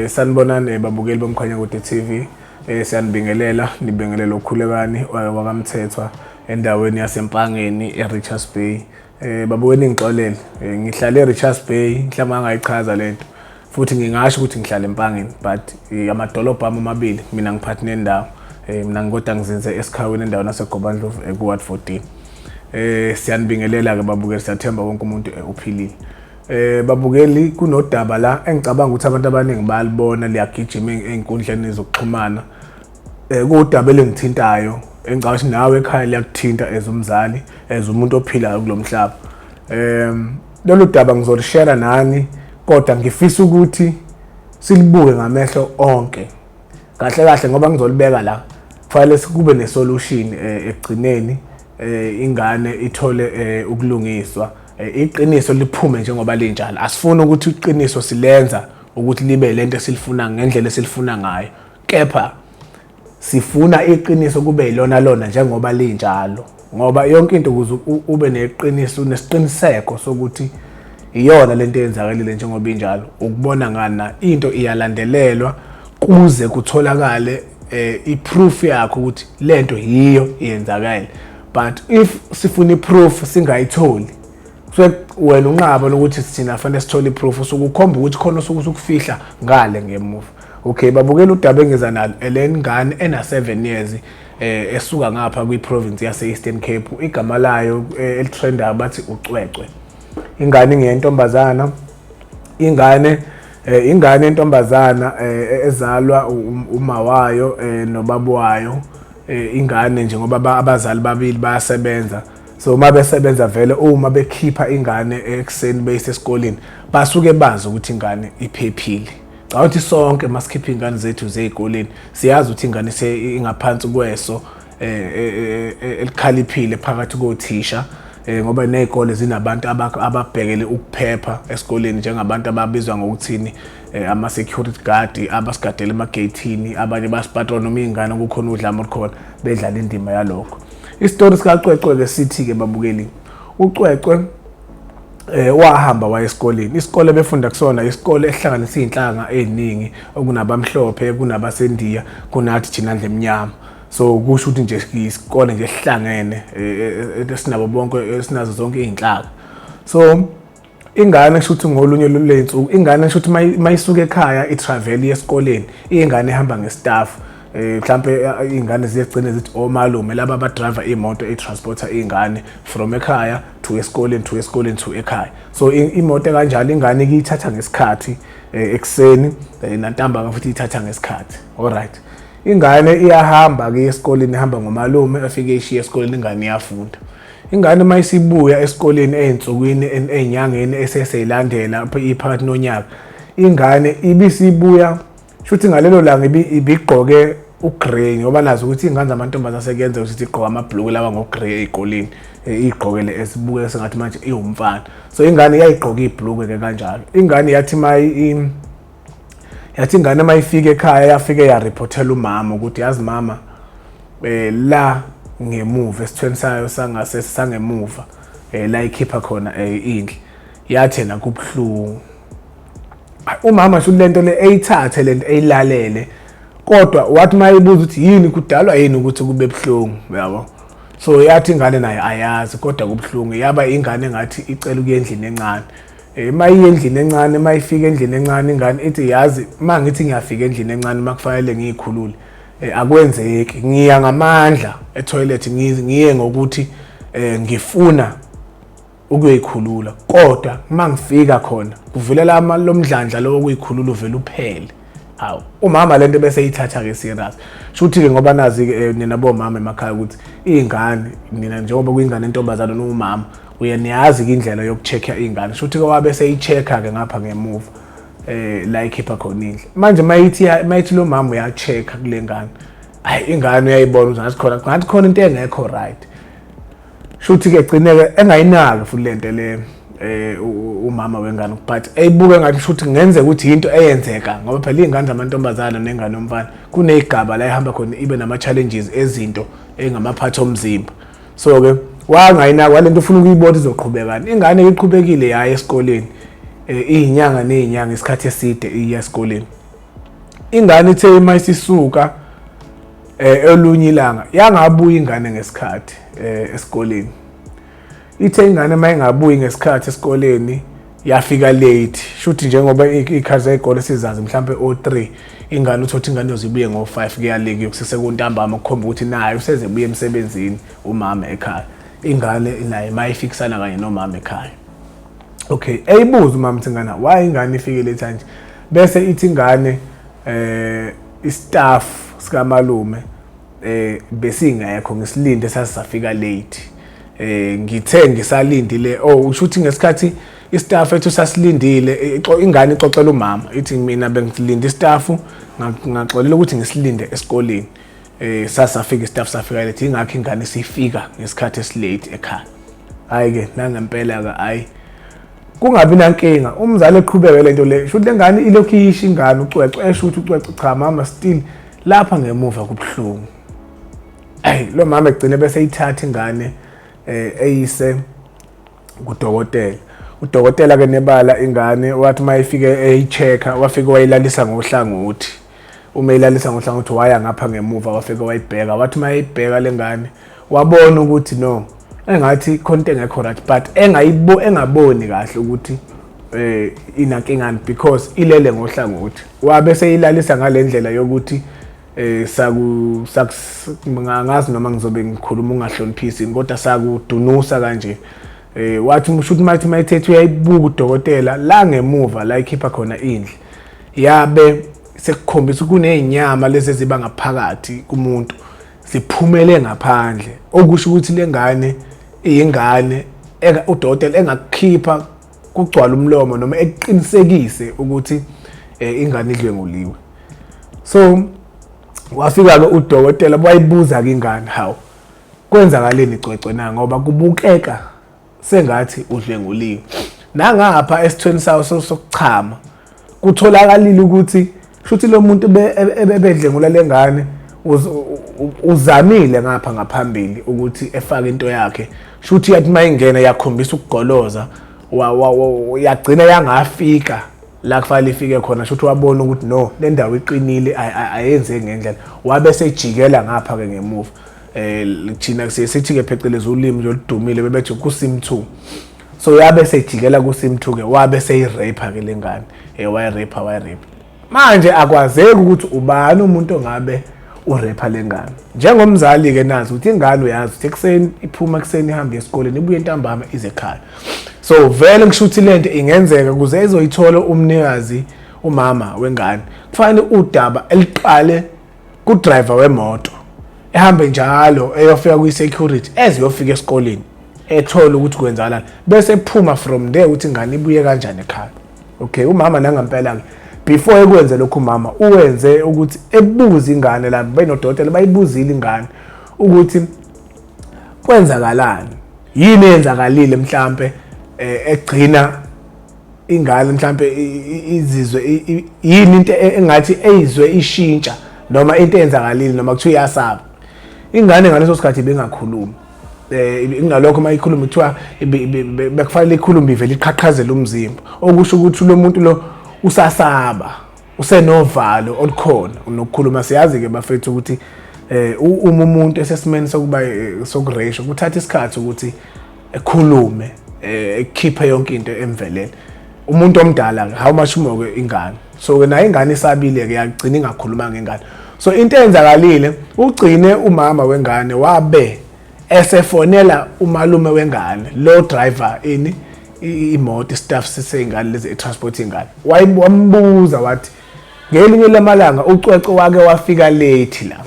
Sanibonani babukeli boMkhanyakude TV. Siyanibingelela, nibingelela uKhulekani wakaMthethwa endaweni yaseMpangeni eRichards Bay. Babukeli ningixolele, ngihlale eRichards Bay, mhlawumbe angayichaza lento. Futhi ngingasho ukuthi ngihlala eMpangeni, but amadolobha ami amabili mina ngiphathi nendawo. Mina ngikodwa ngizinze eSikhawini endaweni yaseGobandlovu ku-Ward 14. Siyanibingelela ke babukeli, siyathemba wonke umuntu uphilile. Babukeli, kunodaba la engicabanga ukuthi abantu abaningi bayalibona, liyagijima ey'nkundleni zokuxhumana. Kuwudaba elingithintayo, engicabanga ukuthi nawe ekhaya liyakuthinta as umzali, as umuntu ophilayo kulo mhlaba. Lolu daba ngizolishera nani, kodwa ngifisa ukuthi silibuke ngamehlo onke. Kahle kahle ngoba ngizolibeka la, kufanele kube ne-solution ekugcineni, ingane ithole ukulungiswa. Iqiniso liphume njengoba linjalo. Asifuni ukuthi iqiniso silenza ukuthi libe lento esilifuna ngendlela esilifuna ngayo, kepha sifuna iqiniso kube yilona lona njengoba linjalo, ngoba yonke into ukuze ube neqiniso nesiqiniseko sokuthi iyona lento eyenzakalile njengoba injalo, ukubona ngana into iyalandelelwa kuze kutholakale i-proof yakho ukuthi lento yiyo iyenzakele. But if sifuna i-proof singayitholi, kusuke wena unqaba lokuthi thina fanele sithole i-proof, usuke ukhomba ukuthi khona usuke usukufihla ngale ngemuva. Okay, babukela udaba engiza nalo elengane ena 7 years esuka ngapha kwi-province yase Eastern Cape. Igama layo elitrendayo bathi uCwecwe. Ingane ingentombazana, ingane entombazana ezalwa uma wayo nobaba wayo. Ingane njengoba abazali babili bayasebenza, so uma besebenza vele uma bekhipha ingane ekuseni beyise esikoleni basuke bazi ukuthi ingane iphephile. Cha ukuthi sonke masikhipha ingane zethu zezikoleni siyazi ukuthi ingane ingaphansi kweso elikhaliphile phakathi kothisha, ngoba nezikole zinabantu ababhekele ukuphepha esikoleni, njengabantu ababizwa ngokuthini, ama security guard abasigadela emageyithini, abanye basipatrol noma izingane kukhona udlame olukhona, bedlala indima yalokho. Isitori sikaCwecwe ke sithi ke babukeli, uCwecwe wahamba waya esikoleni. Isikole befunda kusona isikole esihlanganisa izinhlanga eziningi, okunabamhlophe, kunabasendiya, kunathi thina ndle emnyama. So kusho ukuthi nje isikole nje esihlangene, esinabo bonke, esinazo zonke izinhlaka. So ingane kusho ukuthi ngolunye lwey'nsuku ingane kusho ukuthi mayisuka ekhaya itravel esikoleni, ingane ihamba ngestaff. Mhlambe iy'ngane ziyegcine zithi omalume laba abadriver imoto etransporter iy'ngane from ekhaya to esikoleni to esikoleni to ekhaya. So imoto kanjalo ingane ikuyithatha ngesikhathi ekuseni, nantambama futhi ithatha ngesikhathi. Alright, ingane iyahamba ke esikoleni, ihamba ngomalume, afike ishiye esikoleni, ingane iyafunda. Ingane uma isibuya esikoleni ey'nsukwini ey'nyangeni eseseyilandela iphakathi nonyaka, ingane ibisibuya shuthi ngalelo langa ibigqoke ugrey, ngoba nazi ukuthi iy'ngane zamantombazane sekuyenza ukuthi igqoke amabhuluku lawa ngo-grey ey'koleni, iy'gqokele esibukeka sengathi manje iwumfana. So ingane iyayigqoka ibhuluku-ke kanjalo. Ingane yathi yathi ingane uma ifika ekhaya yafike yariphothela umama ukuthi yazi mama, la ngemuva esithweni sayo sangasese sangemuva, la ikhipha khona indle, yathi yena kubuhlungu. Umama sho lento le eyithathe lento eyilalele, kodwa wathi mayibuza ukuthi yini kudalwa yini ukuthi kube buhlungu, uyabo. So yathi ingane nayo ayazi kodwa kubuhlungu. Yaba ingane ngathi icela ukuya endlini encane. Mayiye endlini encane, mayifika endlini encane ingane ithi yazi mangithi ngiyafika endlini encane makufanele ngiyikhulule, akwenzeki, ngiya ngamandla etoilet, ngiye ngokuthi ngifuna ukuyoyikhulula, kodwa mangifika khona kuvela lama lomdlandla lo wokuyikhulula uvela uphele. Hawu, umama lento bese ithatha ke serious. Shuthi ke ngoba nazi ke nina bomama emakhaya ukuthi izingane nina njengoba kuyingane entombazana nomama uye niyazi ke indlela yokuchecka ingane. Shuthi ke wabe seyichecka ke ngapha ngemuva la ikhipha khona indle. Manje mayithi lo mama uyachecka kule ngane, hayi ingane uyayibona ukuthi ngathi khona into engekho right. Shuthi ke gcineke engayinaki futhi lento le umama wengane, but eyibuke ngathi shuthi kungenzeka ukuthi into eyenzeka, ngoba phela iy'ngane zamantombazana nengane yomfana kuney'gaba la ehamba khona ibe nama-challenges ezinto engamaphathi omzimba. So ke wangayinaki walento, ufuna ukuyibona izoqhubekani. Ingane iqhubekile yaya esikoleni, iy'nyanga ney'nyanga, isikhathi eside iya esikoleni. Ingane ithe uma isisuka olunye ilanga yangabuya ingane ngesikhathi esikoleni. Ithe ingane uma ingabuyi ngesikhathi esikoleni yafika late, shuthi njengoba iy'khathi zey'kole sizazi mhlampe o-3, ingane uthi uthi ingane yoze ibuye ngo-5 kuyaleki kusesekuntambama, kukhomba ukuthi naye useze buye emsebenzini umama ekhaya. Ingane naye mayifikisana kanye nomama ekhaya. Okay, eyibuza umama ukuthi ingane why ingane ifike late kanje, bese ithi ingane istaff sikamalume besingekho, ngisilinde sasisafika late. Ngithe ngisalindile, oh, usho ukuthi ngesikhathi istaff ethu sasilindile, ingane ixoxela umama ithi mina bengilinde istaff, ngaxolela ukuthi ngisilinde esikoleni, sasafika istaff safika late, ingakho ingane sifika ngesikhathi esilate ekhaya. Hayi ke, nangempela ke, hayi, kungabi nankinga, umzali eqhubeke lento le, shuthi lengane ilokhu iyisho ingane ucwecwe, esho ukuthi ucwecwe, cha mama, still lapha ngemuva kubuhlungu. Hey, lo mama egcine bese ithatha ingane eyise kudokotela. Udokotela ke nebala ingane wathi mayifike eyichecka, wafike wayilalisa ngohlangothi. Uma eyilalisa ngohlangothi, waya ngapha ngemuva, wafike wayibheka. Wathi mayibheka lengane, wabona ukuthi no, engathi khona into engekho right, but engayibo engaboni kahle ukuthi inankingani because ilele ngohlangothi. Wabe seyilalisa ngalendlela yokuthi saku ngazi noma ngizobe ngikhuluma ungahloniphisi, kodwa sakudunusa kanje. Wathi usho ukuthi mathi mayithethe uyayibuka udokotela la ngemuva la ikhipha khona indle, yabe sekukhombisa kuney'nyama lezi eziba ngaphakathi kumuntu ziphumele ngaphandle, okusho ukuthi lengane iyingane udokotela engakukhipha kugcwala umlomo noma ekuqinisekise ukuthi ingane idlwenguliwe. So wafika-ke udokotela, wayibuza-ke ingane, hawu, kwenzakaleni cwecwe na, ngoba kubukeka sengathi udlwenguliwe. Nangapha esithweni sawo sokuchama kutholakalile ukuthi shuthi lo muntu ebedlengula lengane uzamile ngapha ngaphambili ukuthi efake into yakhe, shuthi yathi mayingena yakhombisa ukugoloza, yagcina yangafika la kufanele ifike khona. Shuthi wabona ukuthi no, le ndawo iqinile, ayenzeki ngendlela, wabe sejikela ngapha ke ngemuva. Thina siye sithi ke phecelezi ulimi nje oludumile bebethi kusim 2. So yabe sejikela kusim 2 ke, wabe seyirape ke lengane, wayirape, wayirape. Manje akwazeki ukuthi ubani umuntu ongabe urape lengane. Njengomzali ke nazi ukuthi ingane uyazi ukuthi ekuseni iphuma ekuseni ihambe esikoleni, ibuye ntambama ize ekhaya. So vele ngisho ukuthi lento ingenzeka ukuze ezoyithola umnikazi umama wengane, kufanele udaba eliqale kudriver wemoto, ehambe njalo eyofika kwi-security, eziyofika esikoleni, ethole ukuthi kwenzakalani, bese ephuma from there ukuthi ingane ibuye kanjani ekhaya. Okay, umama nangempela-ke before ekwenze lokhu, umama uwenze ukuthi ebuze ingane la benodokotela, bayibuzile ingane ukuthi kwenzakalani, yini eyenzakalile mhlampe egcina ingane mhlampe izizwe yini into engathi eyizwe ishintsha noma into eyenzakalile noma kuthiwa iyasaba. Ingane ngaleso sikhathi ibingakhulumi. Ingalokho uma ikhuluma kuthiwa bekufanele ikhulume ivele iqhaqhazele umzimba, okusho ukuthi lo muntu lo usasaba, usenovalo olukhona nokukhuluma. Siyazi-ke bafethu ukuthi uma umuntu esesimeni sokuba sokuresho kuthatha isikhathi ukuthi ekhulume, ekhiphe yonke into emvelele. Umuntu omdala ke, how much more ke ingane? So ke nayo ingane isabile ke, yagcina ingakhulumanga ingane. So into eyenzakalile, ugcine umama wengane wabe esefonela umalume wengane lo driver ini imoto, istaff seseyingane lezi etransport ingane, wambuza wathi ngelinye lamalanga ucwecwe wake wafika late la,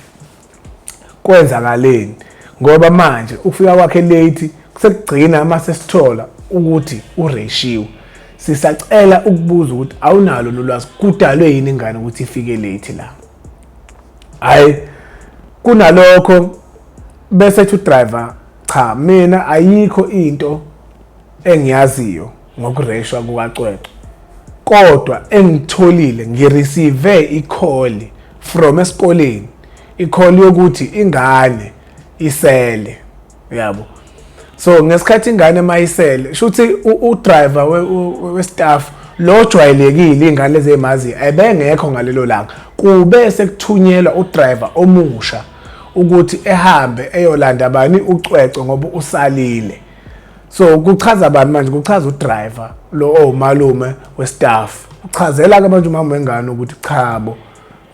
kwenzakaleni? Ngoba manje ukufika kwakhe late kusekugcina mase sithola ukuthi ureshiwe. Sisacela ukubuza ukuthi awunalo lolwazi, kudalwe yini ingane ukuthi ifike late la? Hayi, kunalokho bese ethi udriver, cha, mina ayikho into engiyaziyo ngokureshwa kukacwecwe, kodwa engitholile ngireceive i-call from esikoleni, i-call yokuthi ingane isele, yabo. So ngesikhathi ingane mayisele, shuthi udriver we-staff Lo jwayelekile ingane lezi emazi ebengekho ngalelo langa. Kube sekuthunyelwa udriver omusha ukuthi ehambe eyolanda bani uCwecwe ngoba usalile. So kuchaza bani manje? Kuchaza udriver lo owumalume westaff. Uchazela ke manje umama wengane ukuthi chabo,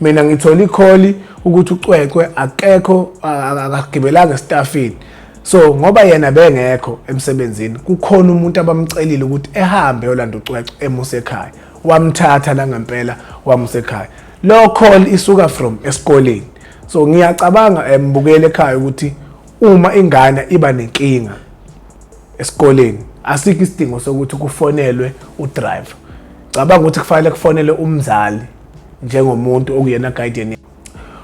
mina ngithola ikholi ukuthi uCwecwe akekho, akagibelanga estaffini. So ngoba yena bengekho emsebenzini, kukhona umuntu abamcelile ukuthi ehambe yolanda uCwecwe emuse ekhaya. Wamthatha la ngempela, wamuse ekhaya. Lo call isuka from esikoleni. So ngiyacabanga, embukele ekhaya, ukuthi uma ingane iba nenkinga esikoleni, asikho isidingo sokuthi kufonelwe udriver. Cabanga ukuthi kufanele kufonele umzali njengomuntu okuyena guardian.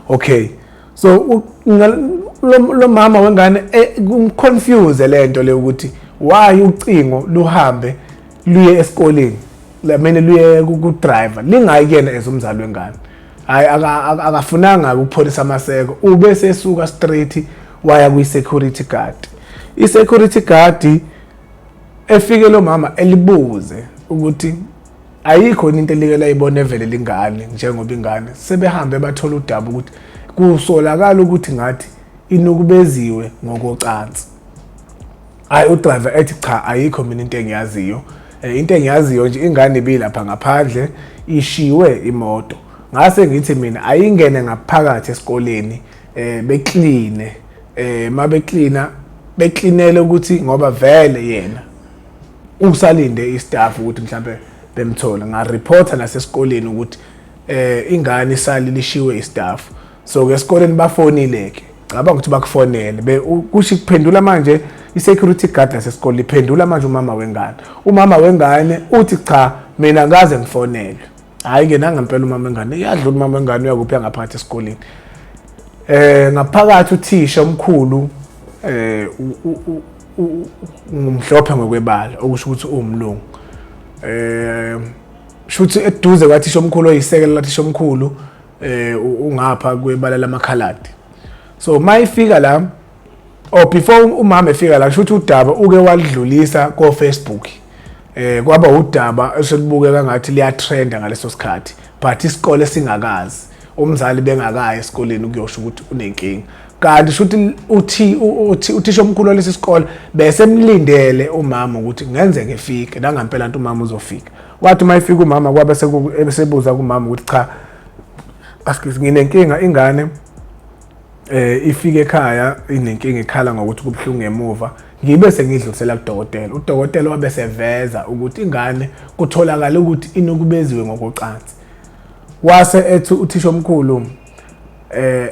Okay, so lo mama wengane kumconfuse lento le ukuthi why ucingo luhambe luye esikoleni, lamene luye ku driver, lingayi kuyena as umzali wengane. Hayi, akafunanga ukupholisa amaseko, ube sesuka straight waya kwi security guard. I security guard efike lo mama elibuze ukuthi ayikho into elike layibona evele lingane, njengoba ingane sebehambe bathola udaba ukuthi kusolakala ukuthi ngathi inukubeziwe ngokocansi. Hayi, udriver ethi cha, ayikho mina into engiyaziyo. Into engiyaziyo nje, ingane ibilapha ngaphandle, ishiwe imoto, ngase ngithi mina ayingene ngaphakathi esikoleni, bekline, mabeklina beklinele ukuthi ngoba vele yena usalinde istaff ukuthi mhlambe bemthola. Ngareporta nasesikoleni ukuthi ingane isali lishiwe istaff. So ke esikoleni bafonile ke, cabanga ukuthi bakufonele kusho kuphendula manje i-security guard nasesikoleni, iphendula manje umama wengane. Umama wengane uthi cha, mina ngaze ngifonelwe. Hayi ke, nangempela umama wengane iyadlula, umama wengane uyakuphi ngaphakathi esikoleni. Ngaphakathi uthisha omkhulu ngumhlophe ngokwebala, okusho ukuthi uwumlungu. Shuthi eduze kwathisha omkhulu oyisekela lathisha omkhulu ungapha kwebala lamakhaladi. So mayifika la, or before umama efika la, kusho ukuthi udaba uke walidlulisa ko Facebook, kwaba udaba eselibukeka ngathi liyatrenda ngaleso sikhathi, but isikole singakazi, umzali bengakayi esikoleni ukuyosho ukuthi unenkinga. Kanti shuthi uthi uthisha omkhulu walesi sikole bese emlindele umama ukuthi kungenzeka efike. Nangampela nto umama uzofika. Wathi uma efika umama, kwabe sebuza kumama ukuthi cha, asikisi, nginenkinga, ingane ifike ekhaya inenkinga, ikhala ngokuthi kubuhlungu emuva. Ngibe sengidlulisela kudokotela. Udokotela wabe seveza ukuthi ingane kutholakala ukuthi inukubeziwe ngokocansi. Wase ethi uthisha omkhulu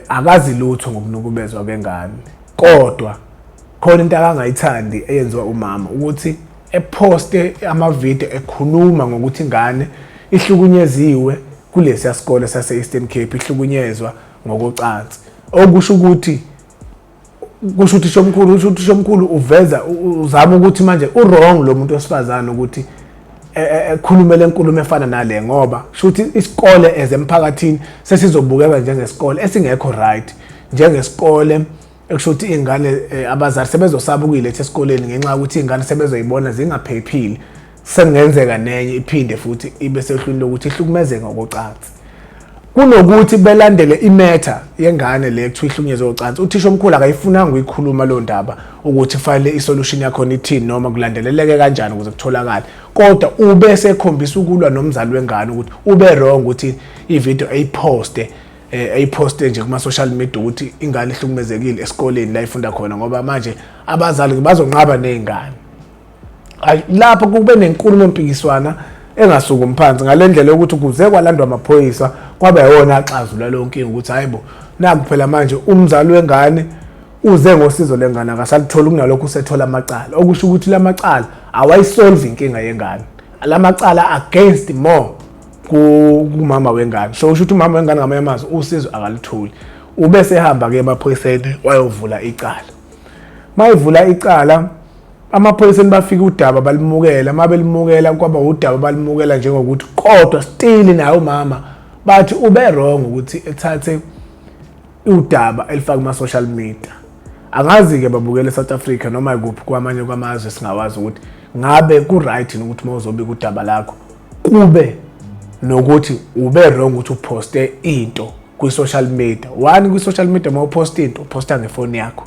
akazi lutho ngokunukubezwa kwengane, kodwa khona into akangayithandi eyenziwa umama, ukuthi eposte amavidiyo ekhuluma ngokuthi ingane ihlukunyeziwe kulesiya sikole sase-Eastern Cape, ihlukunyezwa ngokocansi. Okusho ukuthi kusho uthisha omkhulu, usho uthisha omkhulu uveza uzama ukuthi manje u-wrong lo muntu wesifazane ukuthi ekhulume le nkulumo efana nale, ngoba shuthi isikole as emphakathini sesizobukeka njengesikole esingekho right, njengesikole ekusho ukuthi iy'ngane, abazali sebezosaba ukuyiletha esikoleni ngenxa yokuthi iy'ngane sebezoyibona zingaphephile, sekungenzeka nenye iphinde futhi ibe sehlwini lokuthi ihlukumezeke ngokocansi. Kunokuthi belandele imatter yengane le kuthiwa ihlukunyezwe ngocansi, uthisha omkhulu akayifunanga ukuyikhuluma leyo ndaba ukuthi kufanele isolution yakhona ithini noma kulandeleleke kanjani ukuze kutholakale, kodwa ube sekhombisa ukulwa nomzali wengane ukuthi ube wrong ukuthi ivideo eyiposte, eyiposte nje kuma social media ukuthi ingane ihlukumezekile esikoleni la ifunda khona, ngoba manje abazali bazonqaba nezingane. Ayi, lapho kube nenkulumo mpikiswana engasukumi phansi ngale ndlela yokuthi kuze kwalandwa amaphoyisa, kwaba yiwona axazulula leyo nkinga ukuthi hayi bo, naku phela manje umzali wengane uze ngosizo lengane akasalitholi, kunalokho usethola amacala, okusho ukuthi lamacala awayisolve inkinga yengane, lamacala against more kumama wengane. So usho ukuthi umama wengane ngamanye amazwi usizo akalitholi. Ube sehamba ke emaphoyiseni wayovula icala. Mayivula icala amaphoyiseni, bafika udaba balimukela. Uma belimukela, kwaba udaba balimukela njengokuthi, kodwa still naye umama bathi ube wrong ukuthi ethathe udaba elifaka kuma-social media. Angazi-ke babukele e-South Africa noma kuphi kwamanye kwamazwe singawazi ukuthi ngabe ku-right yini ukuthi uma uzobika udaba lakho. Kube nokuthi ube wrong ukuthi uphoste into kwi-social media. One, kwi-social media uma uphosta into, uphosta ngefoni yakho,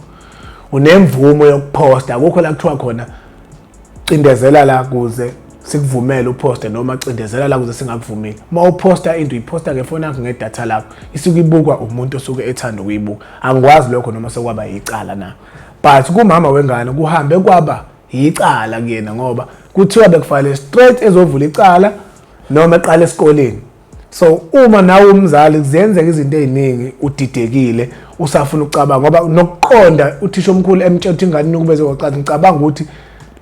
unemvumo yokuphosta. Akukho la kuthiwa khona cindezela la kuze sikuvumele uphoste, noma cindezela la kuze singakuvumeli. Uma uphosta into, uyiphosta ngefoni yakho, ngedatha lakho, isuke ibukwa umuntu osuke ethanda ukuyibuka. Angikwazi lokho noma sekwaba yicala na, but kumama wengane kuhambe kwaba yicala kuyena, ngoba kuthiwa bekufanele straight ezovula icala noma eqala esikoleni. So uma nawe umzali kuzenzeka izinto ey'ningi, udidekile, usafuna ukucabanga, ngoba nokuqonda uthisha omkhulu emtshela ukuthi ingane inukubeze ngocansi, ngicabanga ukuthi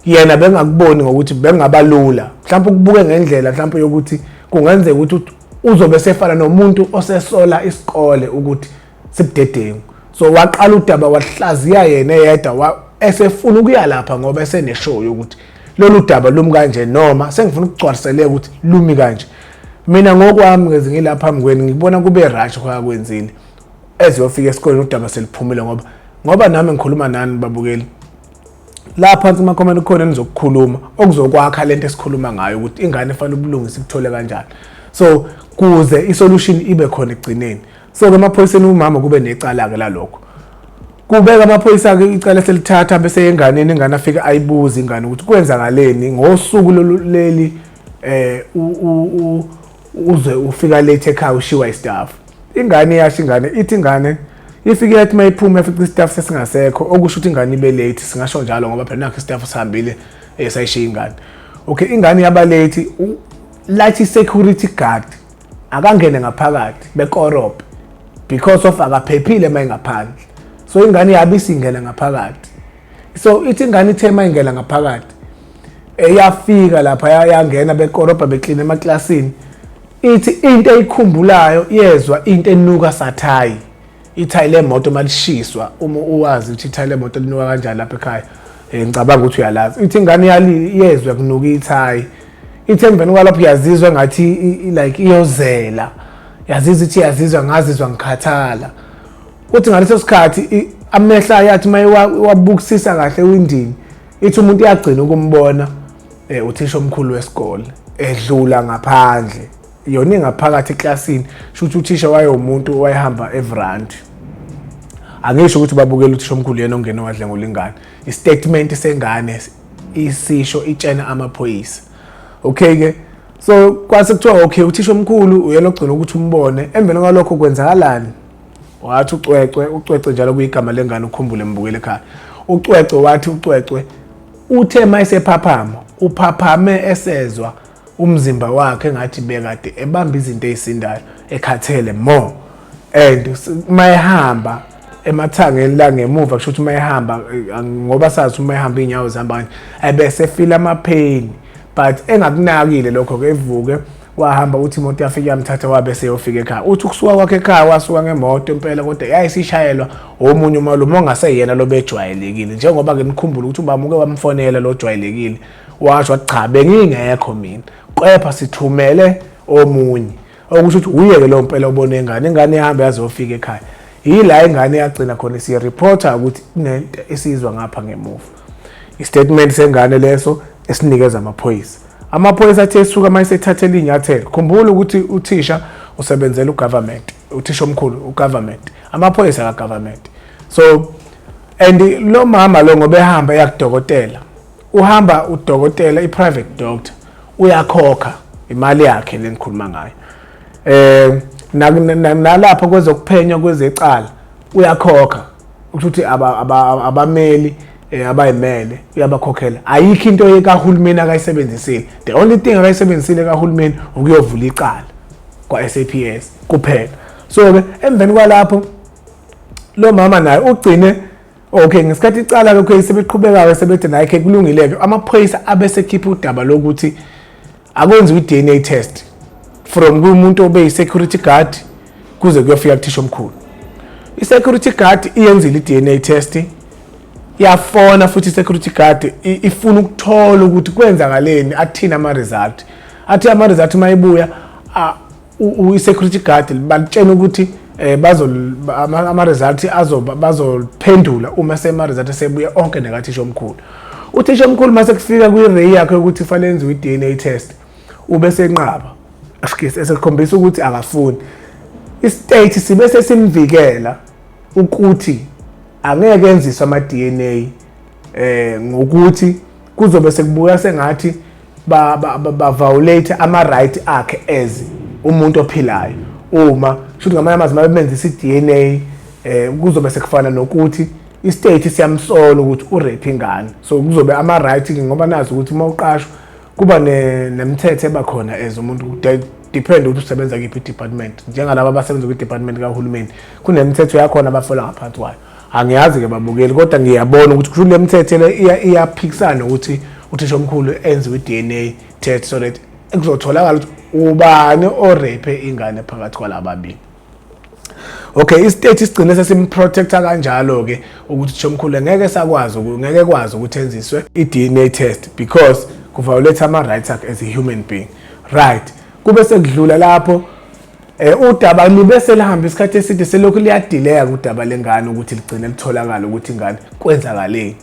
yena bengakuboni ngokuthi bengaba lula mhlawumbe ukubuke ngendlela mhlawumbe yokuthi kungenzeka ukuthi uzobe sefana nomuntu osesola isikole ukuthi sibudedengu. So waqala udaba, wahlaziya yena eyedwa, esefuna ukuya lapha ngoba eseneshow yokuthi lolu daba lumi kanje, noma sengifuna ukugcwaliseleka ukuthi lumi kanje. Mina ngokwami ngeze ngilapha phambi kwenu, ngibona kube right kwakwenzile eziyofika esikoleni udaba seliphumile, ngoba nami ngikhuluma nani babukeli la phansi kuma-comment, kukhona enizokukhuluma okuzokwakha lento esikhuluma ngayo, ukuthi ingane efanele ubulungisa ikuthole kanjani, so kuze isolution ibe khona ekugcineni. So-ke emaphoyiseni umama kube necala-ke lalokho. Kubeka amaphoyisa-ke icala selithatha, bese enganeni, ingane afike ayibuze ingane ukuthi kwenzakaleni ngosuku lolu leli uze ufika late ekhaya, ushiwa istaff. Ingane iyasho, ingane ithi, ingane ifike yathi mayiphuma yafica istaff sesingasekho, okusho ukuthi ingane ibe late, singasho njalo, ngoba phela nakho istaff sihambile, sayishiya ingane. Okay, ingane yaba late, lathi security guard akangene ngaphakathi bekorobhe because of akaphephile uma engaphandle. So ingane yabe isingena ngaphakathi. So ithi ingane ithe uma ingena ngaphakathi, eyafika lapha yangena bekorobha, beklina emaklasini, ithi into eyikhumbulayo, yezwa into enuka sathayi, ithayi lemoto malishiswa. Uma uwazi ukuthi ithayi lemoto linuka kanjani lapha ekhaya, ngicabanga ukuthi uyalazi. Ithi ingane yezwa kunuka ithayi. Ithi emveni kwalapho yazizwa ngathi like iyozela, yazizwa, ithi yazizwa, ngazizwa ngikhathala. Uthi ngaleso sikhathi amehlo ayathi uma wabukisisa kahle ewindini, ithi umuntu uyagcina ukumbona uthisha omkhulu wesikole edlula ngaphandle, yona ingaphakathi eklasini. Sho ukuthi uthisha wayewumuntu owayehamba evrandi. Angisho ukuthi babukela uthisha omkhulu yena ongena wadlengula ingane. Istatement sengane isisho itshena amaphoyisa. Okay ke, so kwase kuthiwa okay, uthisha omkhulu uyena ogcina ukuthi umbone. Emveni kwalokho kwenzakalani? Wathi uCwecwe, uCwecwe njalo kuyigama lengane, ukhumbule mbukele ekhaya, uCwecwe, wathi uCwecwe uthe mayesephaphama, uphaphame esezwa umzimba wakhe ngathi bekade ebamba izinto ezisindayo, ekhathele more, and mayehamba emathangeni la ngemuva, kusho ukuthi mayehamba, ngoba sazi uma ehamba iy'nyawo zihamba kanje, ebese feel ama-pain, but engakunakile lokho ke. Evuke wahamba, uthi imoto yafika yamthatha, wabe seyofika ekhaya. Uthi ukusuka kwakhe ekhaya, wasuka ngemoto impela, kodwa yayisishayelwa omunye umalume ongaseyena lo bejwayelekile, njengoba-ke nikhumbule ukuthi ubaba uke wamfonela lo jwayelekile, washo wathi cha, bengingekho mina, kepha sithumele omunye, okusho ukuthi uye-ke lowo mpela ubone ingane. Ingane ihamba yazofika ekhaya, yila ingane yagcina khona isiyireporta ukuthi kunento esizwa ngapha ngemuva. Istatement sengane leso esinikeza amaphoyisa. Amaphoyisa athi esuka uma esethathela iy'nyathelo, khumbula ukuthi uthisha usebenzela ugovernment, uthisha omkhulu ugovernment, amaphoyisa kagovernment. So and lo mama lo, ngoba ehamba eya kudokotela, uhamba udokotela i-private doctor, uyakhokha imali yakhe le ngikhuluma ngayo. Nalapho kwezokuphenya kwezecala uyakhokha, ukuthi abameli abayimele uyabakhokhela. Ayikho into kahulumeni akayisebenzisile. The only thing akayisebenzisile kahulumeni ukuyovula icala kwa-SAPS kuphela. So ke emveni kwalapho lo mama naye ugcine, okay, ngesikhathi icala lokho sebeqhubeka-ke, sebethi naye khe kulungile-ke, amaphoyisa abesekhipha udaba lokuthi akwenziwe i-DNA test from kumuntu obeyi-security guard kuze kuyofika kuthisha omkhulu. I-security guard iyenzile i-DNA test, yafona futhi i-security guard ifuna ukuthola ukuthi kwenzakaleni, athini ama-result. Athi ama-result uma ebuya, i-security guard balitshena ukuthi bazo ama-result azoba bazophendula uma sema-result esebuya onke nekathisha omkhulu. Uthisha omkhulu mase kufika kwi-ray yakhe ukuthi kufanele enziwe i-DNA test, Ubesenqaba, excuse, esekhombisa ukuthi akafuni. I-state sibe sesimvikela ukuthi angeke enziswe ama-DNA ngokuthi kuzobe sekubuya sengathi ba ba violate ama right akhe as umuntu ophilayo. Uma shuthi ngamanye amazwi mabemenzisa i-DNA, kuzobe sekufana nokuthi i-state siyamsola ukuthi u-rape ingane. So kuzobe ama right, ngoba nazi ukuthi uma uqashwa kuba nemithetho ebakhona as umuntu, depend ukuthi usebenza kiphi i-department. Njengalaba abasebenza kwi-department kahulumeni, kunemithetho yakhona abafola ngaphansi kwayo. Angiyazi-ke babukeli, kodwa ngiyabona ukuthi kusho le mithetho le iyaphikisana ukuthi uthisha omkhulu enziwe i-DNA test so that kuzotholakala ukuthi ubani o-rape ingane phakathi kwalababili. Okay, i-state sigcine sesim-protecta kanjalo-ke ukuthi uthisha omkhulu ngeke sakwazi, ngeke kwazi ukuthi enziswe i-DNA test because ku-violate ama-rights akhe as a human being. Right, kube sekudlula lapho. Udaba libe selihamba isikhathi eside, selokhu liya-delaya udaba lengane ukuthi ligcine litholakala ukuthi ingane kwenzakaleni.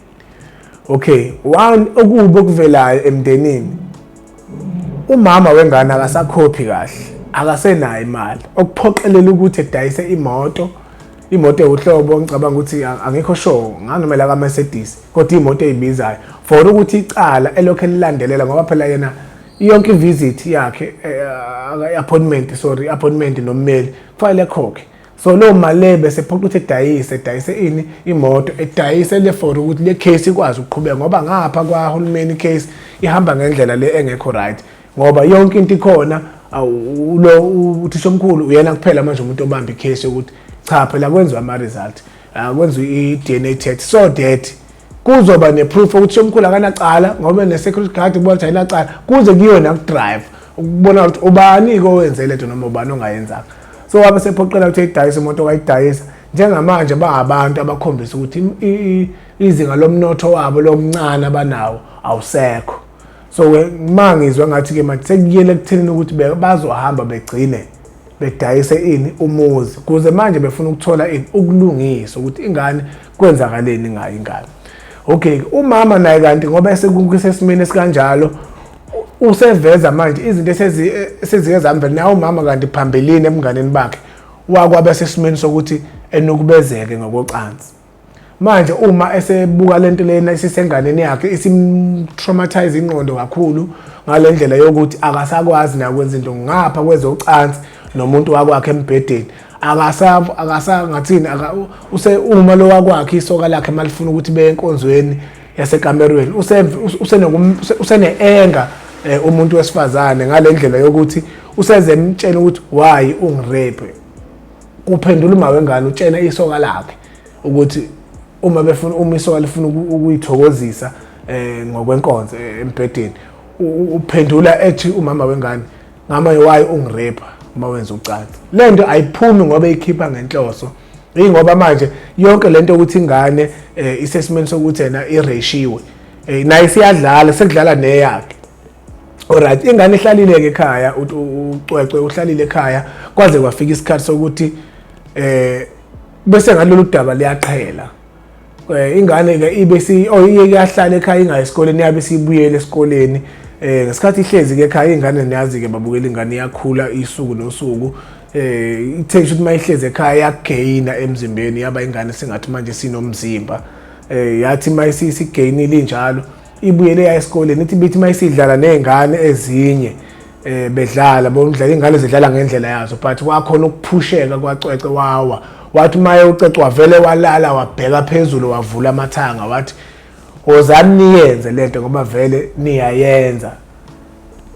Okay, one okubi okuvelayo emndenini, umama wengane akasakhophi kahle, akasenayo imali, okuphoqelela ukuthi edayise imoto, imoto ewuhlobo, ngicabanga ukuthi angikho sure nganoma la ka-Mercedes, kodwa imoto eyibizayo for ukuthi icala elokhu elilandelela, ngoba phela yena yonke i-visit yakhe, i-appointment, sorry, appointment nommeli kufanele ekhokhe. So leyo mali le bese phoqa ukuthi edayise ini, imoto, edayise le for ukuthi le case ikwazi ukuqhubeka, ngoba ngapha kwahulumeni case ihamba ngendlela le engekho right, ngoba yonke into ikhona. Lo uthisha omkhulu uyena kuphela manje umuntu obamba i-case yokuthi cha, phela kwenziwa ama-result, kwenziwa i-DNA test so that kuzoba ne-proof ukuthi omkhulu akanacala, ngoba ne-security guard kubona ukuthi ayinacala, kuze kuyiwe naku-driver ukubona ukuthi ubani-ke owenze lento noma ubani ongayenzanga. So wabe sephoqela ukuthi eyidayise imoto, wayidayisa. Njengamanje bangabantu abakhombisa ukuthi izinga lomnotho wabo lomncane abanawo awusekho. So ma ngizwa ngathi-ke manje sekuyele ekuthenini ukuthi bazohamba begcine bedayise ini, umuzi, kuze manje befuna ukuthola ini, ukulungisa ukuthi ingane kwenzakaleni ngayo ingane. Okay, umama naye kanti ngoba esekusesimeni esikanjalo, useveza manje izinto esezike zamvela naye umama, kanti phambilini ebunganeni bakhe wakwabe sesimeni sokuthi enukubezeke ngokocansi. Manje uma esebuka lento lena isisenganeni yakhe, isim-traumatize ingqondo kakhulu ngale ndlela yokuthi akasakwazi nakwenza into ngapha kwezocansi nomuntu wakwakhe embhedeni. Akasa ngathini, use uma lo wakwakhe, isoka lakhe, malifuna ukuthi beye enkonzweni yasekamerweni, usene-anger umuntu wesifazane ngale ndlela yokuthi useze emtshela ukuthi why ungi-rape. Kuphendula uma wengane, utshena isoka lakhe ukuthi uma befuna, uma isoka lifuna ukuyithokozisa ngokwenkonzo embhedeni, uphendula ethi umama wengane ngama, why ungi-rape uma wenza ucansi? Lento ayiphumi ngoba ikhipha ngenhloso, ingoba manje yonke lento ukuthi ingane isesimeni sokuthi yena i-rape-iwe, naye isiyadlala, sekudlala neyakhe. Alright, ingane ihlalile ke ekhaya, uCwecwe uhlalile ekhaya kwaze kwafika isikhathi sokuthi bese ngalolu daba liyaqhela. Ingane ke ibe si oh iye kuyahlala ekhaya, ingayi esikoleni, yabe sibuyele esikoleni. Ngesikhathi ihlezi ke ekhaya ingane, niyazi ke babukela, ingane iyakhula isuku nosuku. Ithe ukuthi mayihlezi ekhaya yagaina emzimbeni, yaba ingane singathi manje sinomzimba. Yathi mayisigainile injalo, ibuyele ya esikoleni. Ithi bithi mayisidlala nezingane ezinye, bedlala bomdlala, ingane zidlala ngendlela yazo, but kwakhona ukuphusheka kwaCwece, wawa. Wathi maye uCwecwe wavele walala wabheka phezulu, wavula amathanga, wathi wozani niyenze lento ngoba vele niyayenza.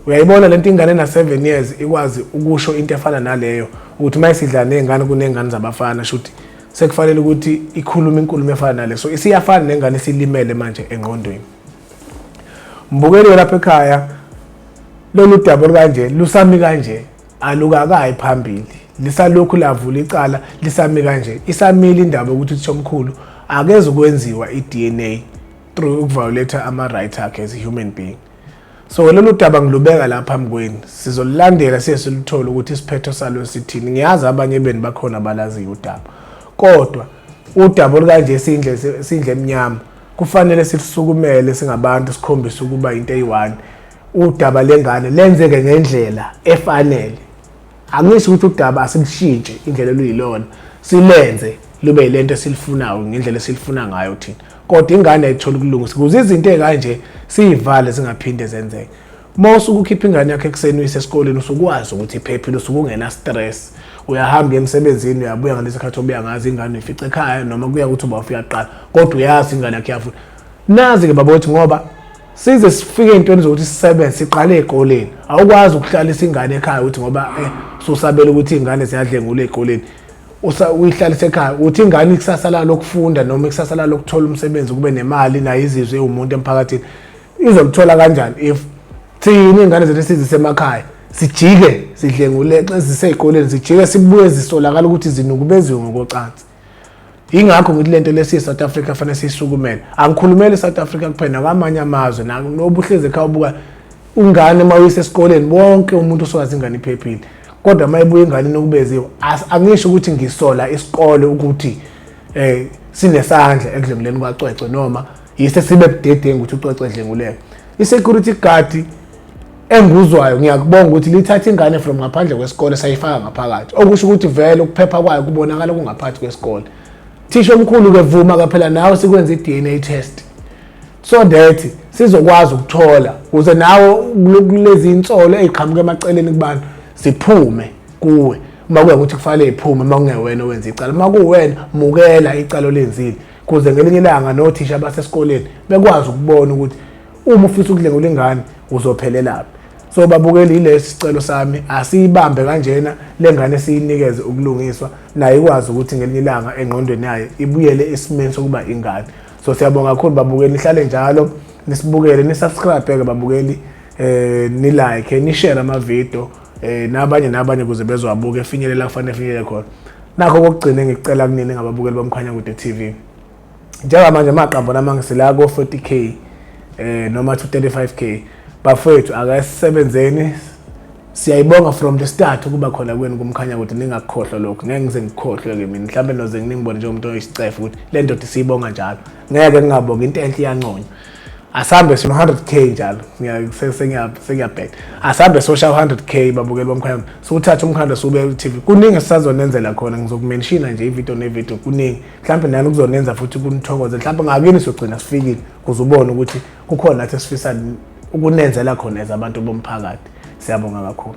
Uyayibona lento, ingane na 7 years ikwazi ukusho into efana naleyo, ukuthi mayisidlala nezingane, kunezingane zabafana, shuthi sekufanele ukuthi ikhulume inkulumo efana nale. So isiyafana nengane esilimele manje engqondweni. Mbukeli lapha ekhaya, lolu daba olukanje lusami kanje, alukakayi phambili, lisalokhu lavula icala, lisami kanje, isamile indaba yokuthi uthisha omkhulu akeze ukwenziwa i-DNA through uku-violate ama-right akhe as a human being. So lolu daba ngilubeka la phambi kwenu, sizolulandela siye siluthole ukuthi isiphetho salo sithini. Ngiyazi abanye benu bakhona balaziyo udaba, kodwa udaba olukanje sindle emnyama kufanele silusukumele singabantu, sikhombise ukuba into eyi-one. Udaba lengane lenzeke ngendlela efanele. Angisho ukuthi udaba asilushintshe indlela oluyilona, silenze lube yilento esilifunayo ngendlela esilifuna ngayo thina, kodwa ingane ayithola ukulungisa ukuze izinto ey'kanje siyivale zingaphinde zenzeke. Uma usuke ukhipha ingane yakho ekuseni uyise esikoleni, usukwazi ukuthi iphephile, usuke ungena stress. Uyahamba emsebenzini, uyabuya ngalesi khathi obuya ngazo, ingane uyifica ekhaya noma kuya ukuthi uba ufika kuqala, kodwa uyazi ingane yakho iyafunda. Nazi-ke babothi, ngoba size sifike ey'ntweni zokuthi sisebenze siqale ey'koleni. Awukwazi ukuhlalisa ingane ekhaya ukuthi ngoba ususabela ukuthi iy'ngane ziyadlengula ey'koleni, uyihlalise ekhaya uthi ingane ikusasa layo lokufunda noma ikusasa layo lokuthola umsebenzi, kube nemali nayo izizwe ewumuntu emphakathini, izolithola kanjani if thina iy'ngane zethu sizisemakhaya sijike sidlengule zisey'koleni, zijike sibuye zisolakala ukuthi zinukubeziwe ngokocansi? Yingakho ngithi lento lesi South Africa fanele siyisukumele. Angikhulumeli South Africa kuphela, nakwamanye amazwe. Noba uhlezi ekhaya ubuka ingane uma uyise esikoleni, wonke umuntu usokazi ingane iphephile, kodwa uma ibuya ingane inokubeziwe. Angisho ukuthi ngisola isikole ukuthi sinesandla ekudlenguleni kwaCwecwe noma yise sibe budedengu ukuthi uCwecwe edlenguleke. I-security guard enguzwayo, ngiyakubonga ukuthi lithatha ingane from ngaphandle kwesikole sayifaka ngaphakathi, okusho ukuthi vele ukuphepha kwayo kubonakala kungaphathi kwesikole. Thisha omkhulu-ke, vuma kaphela nawe sikwenza i-DNA test so that sizokwazi ukuthola, ukuze nawe kulezi insolo ey'qhamuka emaceleni kubantu ziphume kuwe. Uma kuya ukuthi kufanele iphume, uma kungewena owenza icala, uma kuwena mukela icala olenzile, kuze ngelinye ilanga nothisha basesikoleni bekwazi ukubona ukuthi uma ufisa ukudlengula ingane uzophelelaphi. So babukeli, yilesi sicelo sami, asiyibambe kanjena le ngane, siyinikeze ukulungiswa, nayo ikwazi ukuthi ngelinye ilanga engqondweni yayo ibuyele esimeni sokuba ingane. So siyabonga kakhulu babukeli, nihlale njalo nisibukele, nisubscribe-ke babukeli, ni-like, ni-share amavidiyo nabanye nabanye ukuze bezowabuka, efinyelela kufanele efinyelele khona. Nakho kokugcina engikucela kunini ngababukeli boMkhanyakude TV, njengamanje amaqambo nami ngisila ko 40K noma 235K. Bafowethu, akasebenzeni. Siyayibonga from the start ukuba khona kwenu kuMkhanyakude. Ningakukhohlwa lokho, ngeke ngize ngikukhohlwe ke mina. Mhlawumbe noze ningibone njengomuntu oyisicefe ukuthi le ndoda siyibonga njalo. Ngeke ngingabonga, into enhle iyanconywa. Asambe sino 100K njalo, sengiyabheka, asambe social 100K babukeli boMkhanya, siwuthathe umkhanda siwubeke ku-TV. Kuningi esisazonenzela khona, ngizokumenshina nje ividiyo nevidiyo, kuningi mhlawumbe nani kuzonenza futhi kunithokoze. Mhlawumbe ngakini siyogcina sifikile ukuze ubone ukuthi kukhona nathi esifisa ukunenzela khona as abantu bomphakathi. Siyabonga kakhulu.